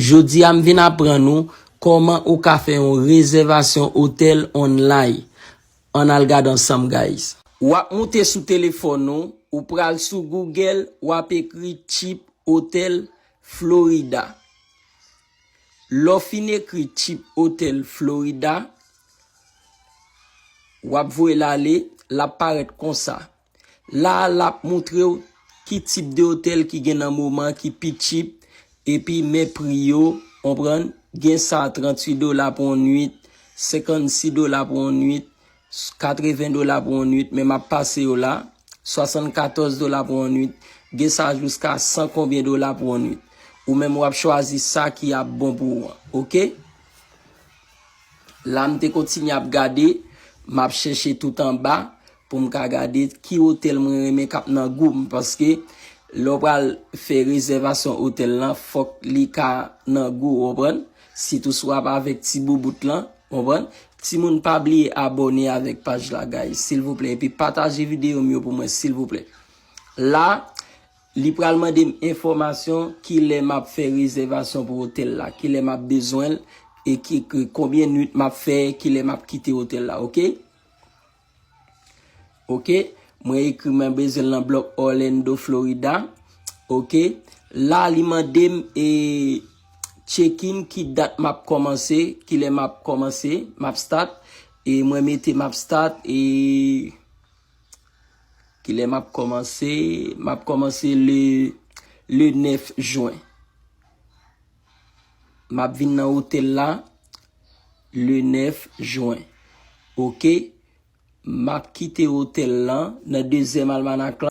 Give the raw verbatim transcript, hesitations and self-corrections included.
Jodi a m vin aprann ou kòman ou ka fè yon rezèvasyon otèl online. Ann al gade ansanm, guys. W ap moute sou telefòn ou, ou pral sou Google, w ap ekri Cheap Hotel Florida. Lè w fin ekri Cheap Hotel Florida, w ap voye l ale, l ap parèt konsa. La a, l ap montre w ki tip de otèl ki gen nan moman ki pi cheap, epi men pri yo, konprann? Gen sa tranntuit dola pou yon nwit, senkannsis dola pou yon nwit, katreven dola pou yon nwit, men m ap pase yo la, swasannkatòz dola pou yon nwit, gen sa jiska san konbyen dola pou yon nwit. Ou menm w ap chwazi sa ki ap bon pou ou an, oke? La, m te kontinye ap gade, m ap chèche tout anba pou m ka gade ki otèl mwen renmen k ap nan gou m, paske lè w pral fè rezèvasyon otèl lan, fòk li ka nan gou w, konprann? Sitou si w ap avèk ti boubout lan, konprann? Timoun, pa bliye abòne avèk paj la, guys, silvouplè, epi pataje videyo m yo pou mwen, silvouplè. La, li pral mande m enfòmasyon, kilè m ap fè rezèvasyon pou otèl la, kilè m ap bezwen l, e ki, ki, konbyen nwit m ap fè, kilè m ap kite otèl la, oke? Oke, mwen ekri mwen bezwen l nan blòk Orlando, Florida. Oke, la li mande m, e, check-in, ki dat m ap kòmanse, kilè m ap kòmanse, m ap start, e mwen mete m ap start, e kilè m ap kòmanse, m ap kòmanse le, le nèf jen. M ap vin nan otèl la le nèf jen. Oke, m ap kite otèl lan nan dezyèm almanak lan.